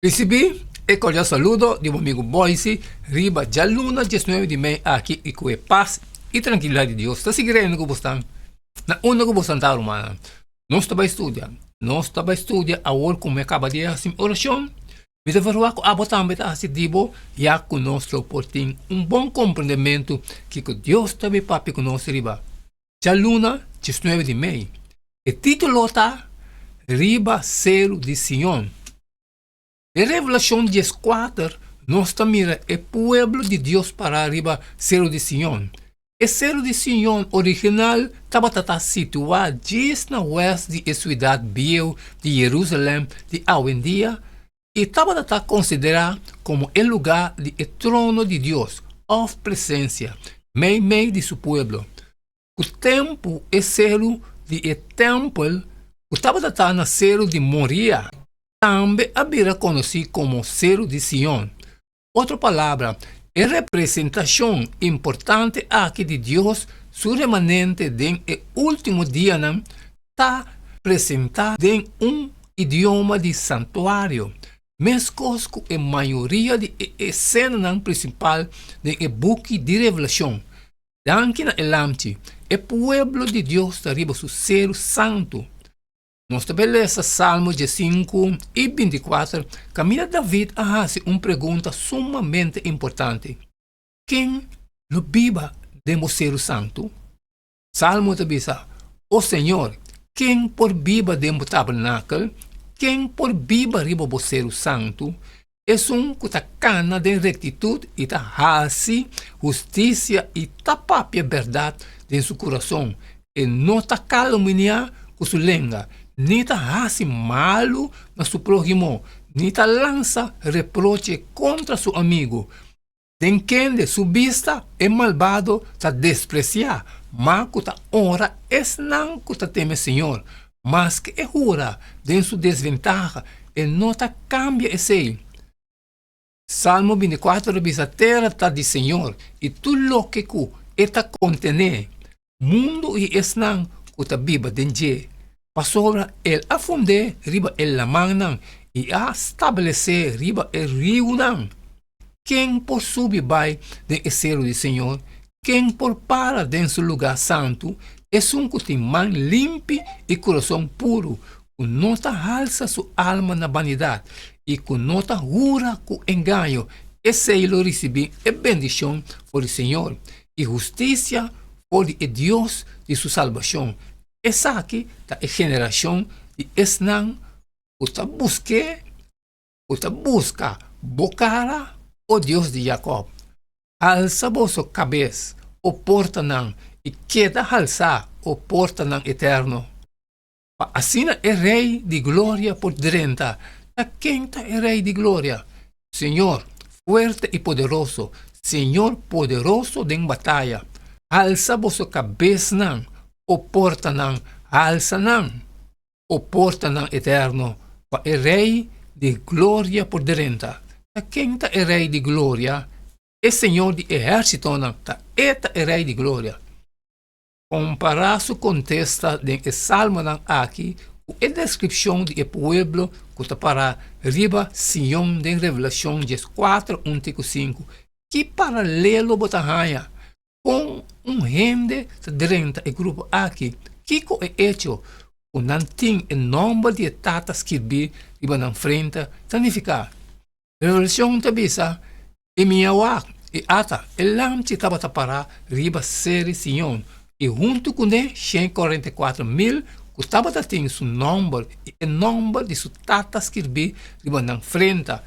Risibí e kordial saludo di bo amigu Boysi riba djaluna diesnuebe di mei aki i ku e pas i trankilidat di Dios ta sigui reina ku bosnan na unda ku bosnan ta rumannan. Nos ta bai studia, nos ta bai studia awor ku mi a kaba di hasi mi orashon. Mi ta verwagt ku abo tambe ta hasi di bo ya ku nos lo por tin un bon komprendementu kiko Dios ta bai papia ku nos riba djaluna diesnuebe di mei. E título ta Riba Seru di Sion. Den Revelashon dieskuater nos ta mira e pueblo di Dios pará riba Seru di Sion. E Seru di Sion original tabata ta situá djis na wèst di e siudat bieu di Yerusalèm di awendia i tabata ta konsiderá komo e lugá di e trono di Dios, òf presensia, meimei di su pueblo. Ku tempu e seru di e tèmpel ku tabata ta na seru di Moria tambe a bira konosí komo seru di Sion. Otro palabra, e representashon importante aki di Dios su remanente den e último dianan ta presentá den un idioma di santuario, meskos ku e mayoria di e esenanan prinsipal den e buki di Revelashon. Danki na e Lamchi, e pueblo di Dios ta riba su seru santu. Nos ta bai lesa Salmo diesinku i bintikuater kaminda David a hasi un pregunta sumamente importante, Ken lo biba den bo seru santu? Salmo ta bisa, O señor, ken por biba den bo tabernakel? Ken por biba riba bo seru santu? Esun ku ta kana den rektitut i ta hasi hustisia i ta papia bèrdat den su kurason, e no ta kalumniá ku su lenga, ni ta hasi malu na su próhimo, ni ta lansa reproche kontra su amigu. Den kende su bista e malbado ta despresiá, ma ku ta onra esnan ku ta teme Señor. Maske e hura den su desventaha, e no ta kambia esei. Salmo bintikuater ta bisa, Tera ta di Señor, i tur loke ku e ta kontené, mundu i esnan ku ta biba den dje, pasobra el a fund'é riba e lamannan i a stablesé riba e riunan. Ken por subi bai den e seru di señor? Ken por para den su lugá santu? Esun ku tin man limpi i kurason puru, ku no ta halsa su alma na banidat i ku no ta hura ku engaño, esei lo risibí e bendishon for di señor i hustisia for di e Dios di su salbashon. Esaki ta e generashon di esnan ku ta busk'é, ku ta buska bo kara, o Dios di Jakòb. Halsa boso kabes, o portanan, i keda halsá, o portanan eterno. Pa asina e Rei di gloria por drenta. Ta ken ta e Rei di gloria? Señor, fuerte i poderoso, Señor poderoso den bataya. Halsa boso kabesnan, o portanan, halsa nan, o portanan eterno, pa e Rei di gloria por drenta. Ta ken ta e Rei di gloria? E Señor di ehérsitonan, ta e ta e Rei di gloria. Kompará su kontesta den e salmonan aki ku e deskripshon di e pueblo ku ta pará riba Sion den Revelashon dieskuater, un te ku sinku. Ki paralelo bo ta haña? Kon un hende ta drenta e grupo aki? Kiko e echo ku nan tin e nòmber di e Tata skirbí riba nan frente ta nifiká? Revelashon ta bisa, I mi a wak, i ata, e lamchi tabata pará riba Seri Sion, i huntu kuné shen kuarenta i kuater mil ku tabata tin su nòmber i e nòmber di su tata skirbí riba nan frenta.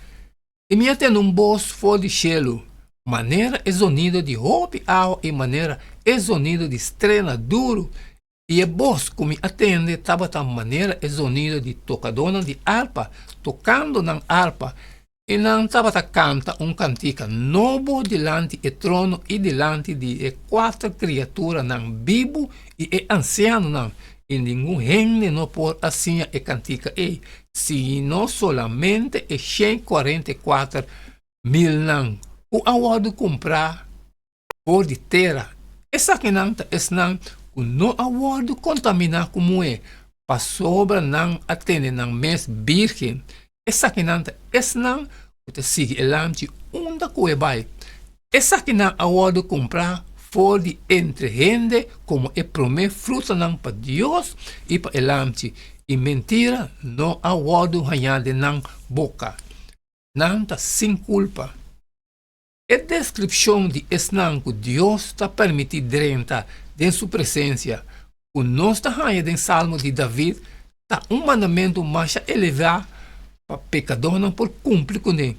I mi a tende un bos for di shelu, manera e zonido di hopi awa i manera e zonido di strena duru, I e bos ku mi a tende tabata manera e zonido di tokadónan di arpa tokando nan arpa, i nan tabata kanta un kantika nobo dilanti e trono i dilanti di e kuater kriaturanan bibu i e ansianonan, i ningun hende no por a siña e kantika ei, sino solamente e 144 milnan ku a wòrdu kumprá For di tera. Esakinan ta esnan ku no a wòrdu kontaminá ku muhé, pasobra nan a tene nan mes bírgen. Esakinan ta esnan ku ta sigui e Lamchi unda ku e bai. Esakinan a wòrdu kumprá for di entre hende komo e promé frutanan pa Dios i pa e Lamchi, i mentira no a wòrdu hañá den nan boka. Nan ta sin kulpa. E deskripshon di esnan ku Dios ta permití drenta den su presensia ku nos ta haña den Salmo di David ta un mandamentu masha elevá pa pekadónan por kumpli kuné.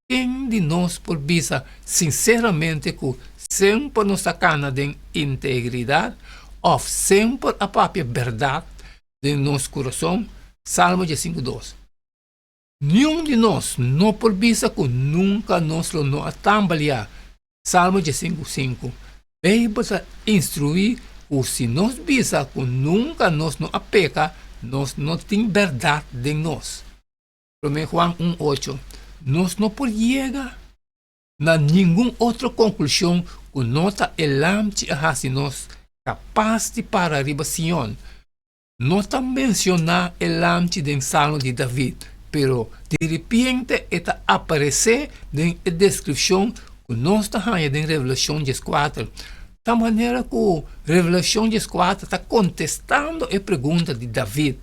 Ken di nos por bisa sinseramente ku semper nos ta kana den integridat òf semper a papia bèrdat den nos kurason? Salmo diesinku dos. Niun di nos no por bisa ku nunka nos lo no a tambaliá. Salmo diesinku sinku. Beibel ta instruí ku si nos bisa ku nunka nos no a peka, nos no tin bèrdat den nos. Promé Juan un ocho. Nos no por yega na ningun otro konklushon ku no ta e Lamchi a hasi nos kapas di para riba Sion. No ta mencioná e lamchi den Salmo di David, pero di ripiente e ta aparecé den e descripcion cu nos ta haña den Revelacion dieskuater. Ta manera cu Revelacion dieskuater ta contestando e pregunta di David,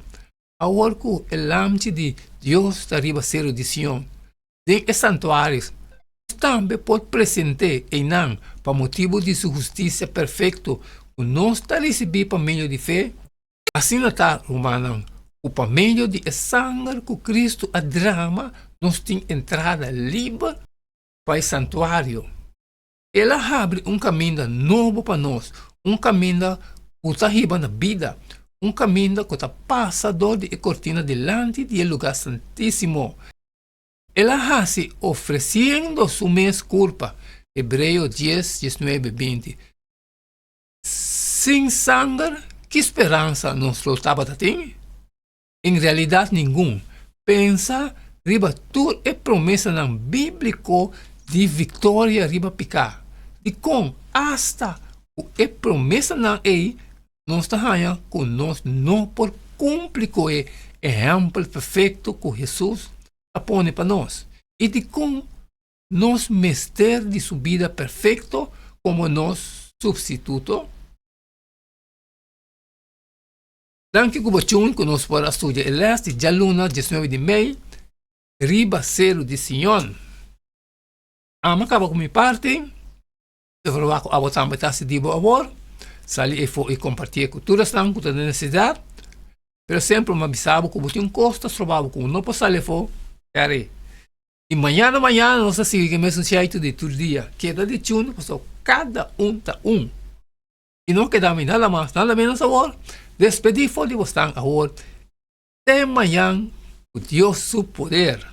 Awor cu e lamchi di Dios ta riba Seru di Sion, den e santuario, nos tambe por present'é einan pa motibu di su hustisia perfekto ku nos ta risibí pa medio di fe. Asina ta, rumannan, ku pa medio di e sanger ku Kristu a drama nos tin entrada liber pa e santuario. El a habri un kaminda nobo pa nos, un kaminda ku ta hiba na bida, un kaminda ku ta pasa dor di e kortina dilanti di e lugá santísimo. El a hasi ofresiendo su mes kurpa, Hebreo dies, diesnuebe, binti. Sin sanger, ki speransa nos lo tabata tin? En realidat ningun. Pensa riba tur e promesanan bíbliko di viktoria riba piká. Dikon asta ku e promesanan ei nos ta haña ku nos no por kumpli ku e ehèmpel perfekto ku Hesus a pone pa nos? I dikon nos mester di su bida perfekto komo nos supstituto? Danki ku bo tune ku nos por a studia e lès di djaluna diesnuebe di mei riba Seru di Sion. Ami a kaba ku mi parti, ta proba ku abo tambe ta hasi di bo awor. Sali efo i kompartié ku tur esnan ku ta den nesesidat. Pero semper mi a bisa bo ku bo tin un kos ta stroba bo ku bo no por sali efo, kere. I mañana mañana nos ta sigui ku e mesun sheitu di tur dia. Keda di tune pasobra kada un ta un. I no keda mi nada mas, nada menos awor. Despedí for di bosnan awor te mañan ku Dios su poder.